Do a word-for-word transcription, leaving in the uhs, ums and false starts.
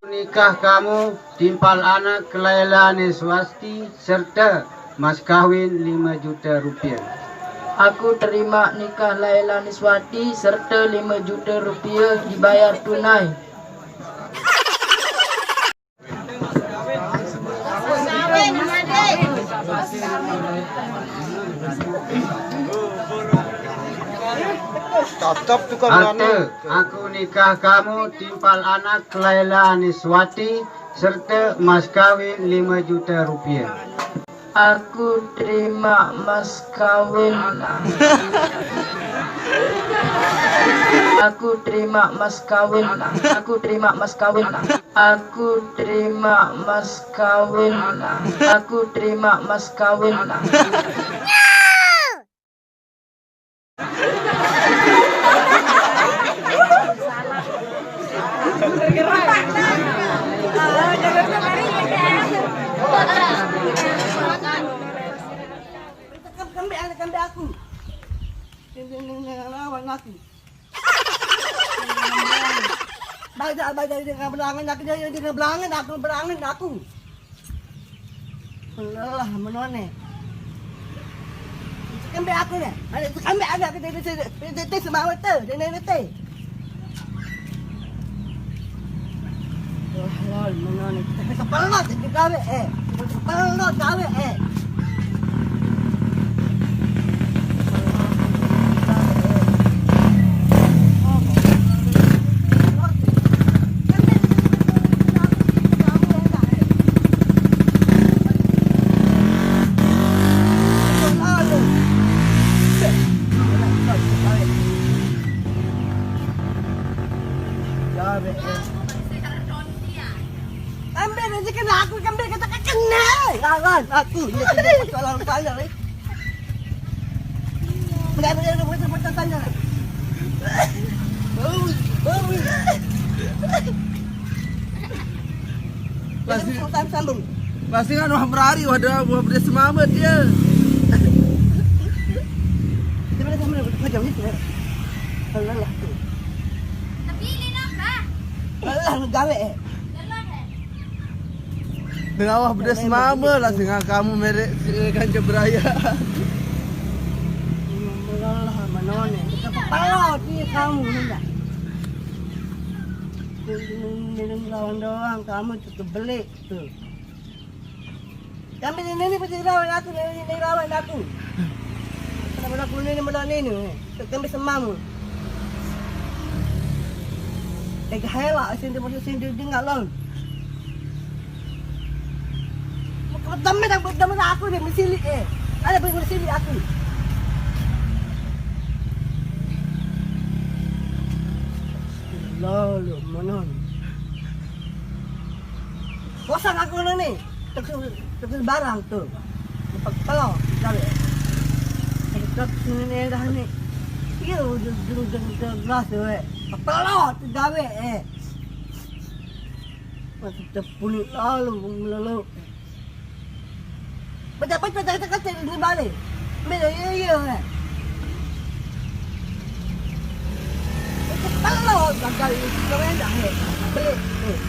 Nikah kamu timpal anak Laila Niswati serta mas kawin lima juta rupiah. Aku terima nikah Laila Niswati serta lima juta rupiah dibayar tunai. Akte aku nikah kamu timpal anak Laila Niswati serta mas kawin lima juta rupiah. Aku terima mas kawin. Aku terima mas kawin. Aku terima mas kawin. Aku terima mas kawin. Aku terima mas kawin. Kembali anak, kembali aku. Ini, ini, ini, lawan aku. Baca, baca, dia dengan belangan aku, dia dengan belangan aku, belangan aku. Lelah menone. Kembali aku ni. Ada kembali aku, aku, dia, dia, dia, dia, dia, dia semawa tu, dia, dia, dia, dia. Wah, lol, menone. Kita kepala, kita gawe, eh. Kita kepala, gawe, eh. Ambil rezeki aku, ambil kata kena. Lawan aku, ini tidak persoalan saya, eh. Enggak ada yang buat perbuatan saya. Oh, oh. Pasti, sambung. Pasti kan wah merari, wah ada, wah beda semamet ya. Dia beda semamet, macam ni, ya. Lelah tu. Tapi ini napa? Lelah gawe, eh. Lelah, eh. Dengan awak pedas mama lah, dengan kamu merek, eh, ganja beraya. Lelah, menone. Kepala dia kamu, enggak? Minum lawan doang, kamu cukup beli tuh. Kami ini, ini pasti lawan aku, ini, ini lawan aku. Kenapa aku ini, ini, ini, ini? Kami semamu. Eh, gahela, sini, sini, sini, dia nggak lawan. Pertama, pertama aku dia mesilik, eh. Ada boleh mesilik aku. Lalu, menang. Kosong aku ni. Terus, terus barang tu. Lepas kalau, gawe. Terus sini dah ni. Iya, ujung, ujung, ujung, ujung gelas tu, eh. Kepala tu gawe, eh. Masih terpulut lalu, lalu. Baca, baca, baca, baca, ini balik. Bila, iya, iya, eh. Itu kalau gagal itu, kau dah, eh. Balik, eh.